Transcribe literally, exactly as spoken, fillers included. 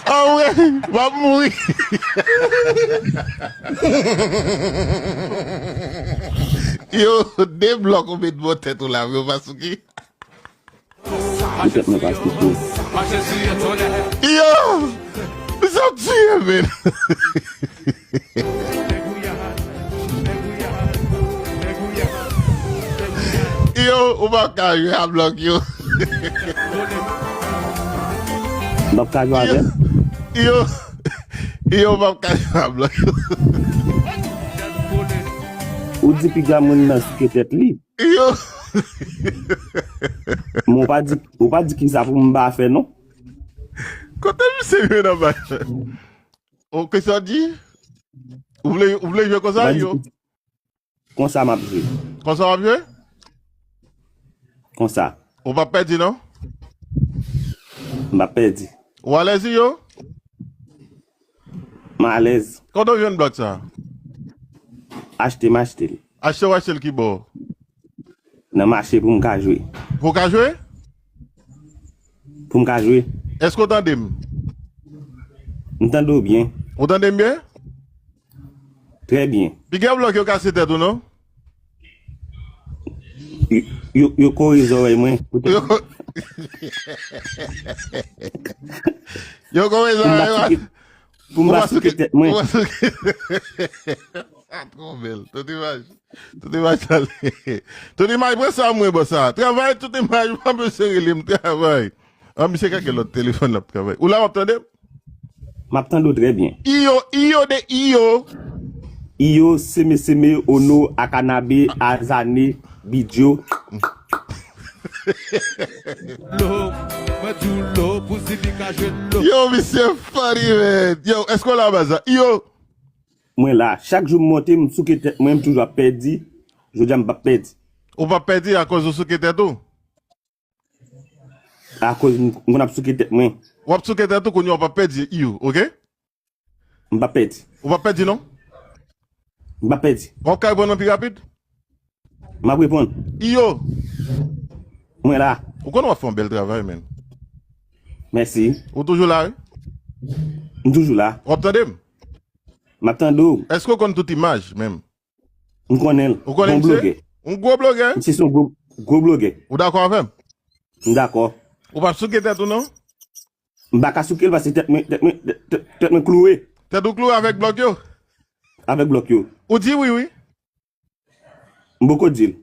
Anmwey, m ap mouri. Yo, de blòk ou met bò tèt ou la, yo pa souke. Poutèt mwen pa souke. Yo! Misye ap tiye, men! Yo, ou p ap ka jwe a blòk yo. M p ap ka jwe avè l. Yo, yo, yo, ou p ap ka jwe a blòk yo. Ou di piga moun nan souke tèt li. Yo! Men ou pa di, ou pa di kisa pou m ba fè non. Kote misye jwe nan bay? O, kisa w di? Ou vle, ou vle jwe konsa, yo? Konsa m ap jwe. Konsa w ap jwe? Konsa. Ou p ap pèdi, non? M p ap pèdi. Ou alèz, yo? M alèz. Kote w jwenn blòk sa? Achte m achte l. Achte w achte l ki bò? Nan mache pou m ka jwe. Pou w ka jwe? Pou m ka jwe. Èske w tande m? M tande w byen. Ou tande m byen? Trè byen. Piga blòk yo kase tèt ou, non? Yo, yo, yo kore zòrèy mwen. Yo ko-, yo kore zòrèy mwen. Pou m pa souke tèt mwen. Pou m pa souke. Sa twò bèl. Tout imaj. Tout imaj sa. Tout imaj, pran sa mwen, bon sa. Travay, tout imaj, mwen bezwen rele m travay. An, misye ka gen lòt telefòn l ap travay. Ou la, w ap tande m? M ap tande w trè byen. Iyo, iyo de iyo. Iyo, seme seme, ono, akanabe, azane, bidyo. Lo, mwen di w lo, pou Zibi ka jwe lo. Yo, misye funny, man. Yo, èske w la, baz la? Iyo. Mwen la. Chak jou m monte, m souke tèt mwen, m toujou ap pèdi. Jodi a, m p ap pèdi. Ou p ap pèdi akoz ou souke tèt ou? Akoz m, m konn ap souke tèt mwen. W ap souke tèt ou kounye a, w p ap pèdi, iyo, oke? M p ap pèdi. Ou p ap pèdi, non? M p ap pèdi. W ap ka reponn mwen pi rapid? M ap reponn. Iyo! Mwen la. Ou konnen w ap fè yon bèl travay, men. Mèsi. Ou toujou la, wi? M toujou la. W ap tande m? M ap tande w. Èske w konn tout imaj, menm? M konnen l. Ou konnen misye? Yon gwo blogè. Yon gwo blogè. Misye se yon gwo, gwo blogè. Ou dakò avè m? M dakò. Ou p ap souke tèt ou, non? M pa ka souke l paske tèt mwen, tèt mwen, tèt, tèt mwen klouwe. Tèt ou klouwe avèk blòk yo? Avèk blòk yo. Ou di wi, wi. M poko di l.